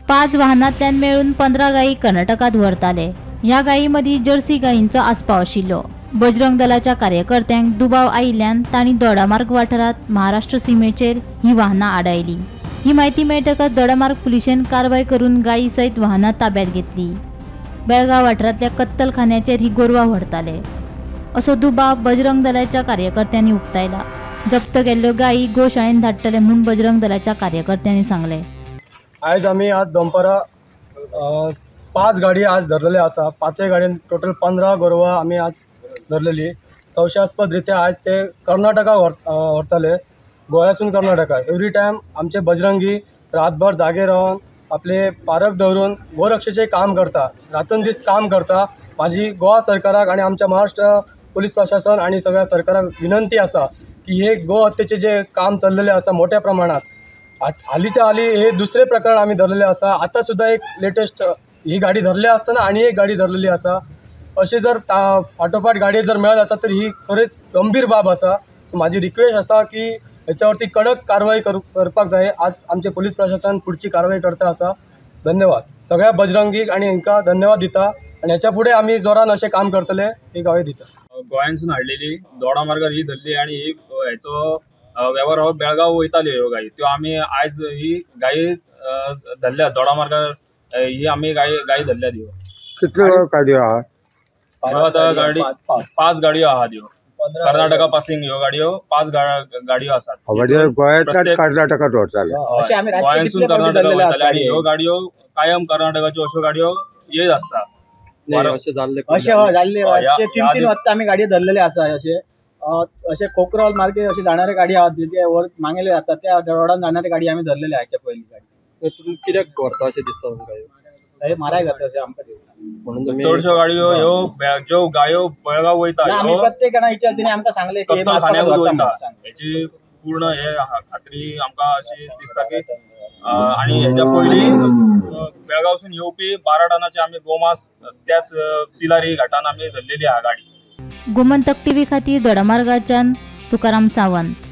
5 वाहनांतल्यान मेळून 15 गायी कर्नाटकात व्हरताले. ह्या गायी मदीं जर्सी गायींचो आस्पाव आशिल्लो. बजरंग दलाच्या कार्यकर्त्यांक दुबाव आयिल्ल्यान तांणी दोडामार्ग वाठारांत महाराष्ट्र सीमेचेर ही वाहनां आडायली. ही म्हायती मेळटकच दोडामार्ग पुलिशेन कारवाय करून गायी सयत वाहनां ताब्यात घेतली. बेळगांव वाठारांतल्या कत्तलखान्याचेर ही गोरवां व्हरताले असो दुबाव बजरंग दलाच्या कार्यकर्त्यांनी उक्तायला. जप्त केल्ल्यो गायी गोशाळेन धाडटले म्हूण बजरंग दलाच्या कार्यकर्त्यांनी सांगले. आयज आमी आज दनपारां 5 गाडी आज धरलेले आसा. 5 गाडयेन टोटल 15 गोरवां आमी आज धरलेली. संशयास्पद रित्या आज ते कर्नाटका व्हरताले, गोव्यासून कर्नाटका. एवरी टायम आमचे बजरंगी रातभर जागे रावन आपले पारख दवरून गोरक्षेचें काम करता, रातन दीस काम करता. म्हाजी गोवा सरकाराक आनी आमच्या महाराष्ट्र पुलीस प्रशासन आनी सगळ्या सरकाराक विनंती आसा की हे गोहत्येचें जे काम चल्लेलें आसा मोठ्या प्रमाणात, हालींच्या हालीं हे दुसरें प्रकरण आमी धरलेलें आसा. आतां सुद्दां एक लेटेस्ट ही गाडी धरली आसतना आनी एक गाडी धरलेली आसा. अशें जर फाटोफाट गाडी जर मेळत आसा तर ही खरेंच गंभीर बाब आसा. म्हाजी रिक्वेस्ट आसा की हेच्यावरती कडक कारवाई करपाक जाय. आज आमचे पुलीस प्रशासन पुढची कारवाई करता आसा. धन्यवाद सगळ्या बजरंगीक आनी हेंकां धन्यवाद दिता आनी हेच्या फुडें आमी जोरान अशें काम करतले ही गावी दिता. गोंयांसून हाडलेली दोडामार्गार ही धरली आनी ही हेचो वेव्हार हो बेळगांव वयताल्यो ह्यो गायी, त्यो आमी आयज ही गायी धरल्या दोडामार्गार. ही आमी गायी धरल्यात ह्यो. कितल्यो गाडयो आहा? आतां गाडी 5 गाडयो आहात ह्यो. कर्नाटका पासिंग ह्यो गाडयो 5 गाडयो आसात. गोंयांतल्यान कर्नाटकात व्हरताले, गोंयांसून कर्नाटका वयताले आनी ह्यो गाडयो कायम कर्नाटकाच्यो अश्यो गाडयो येत आसता. अशें हय जाल्ले 3-3 वत्ता आमी गाडयो धरलेले आसा. अशे अशे कोकरोल मार्गे अशे जाणारे गाडी आहात जे वर मांगेले जाता त्या रोडान जाणारे गाडी आमी धरलेले हाच्या पयली गाडी. तुमी कित्याक व्हरता अशें दिसता तुमकां? हे माराय जाता अशें आमकां दिसता. म्हणून चडश्यो गाडयो ह्यो ज्यो गायो बेळगांव वयता आमी प्रत्येक जाणा विचार तिणें आमकां सांगलें की कत्तलखान्याकूच वयता हेची पूर्ण हे खात्री आमकां अशी दिसता की. आनी हेच्या पयलीं बेळगांवसून येवपी 12 टनाचे आमी गोमास त्याच तिलारी घाटान आमी धरलेली आहा गाडी. गोमंतक टीव्ही खातीर दोडामार्गाच्यान तुकाराम सावंत.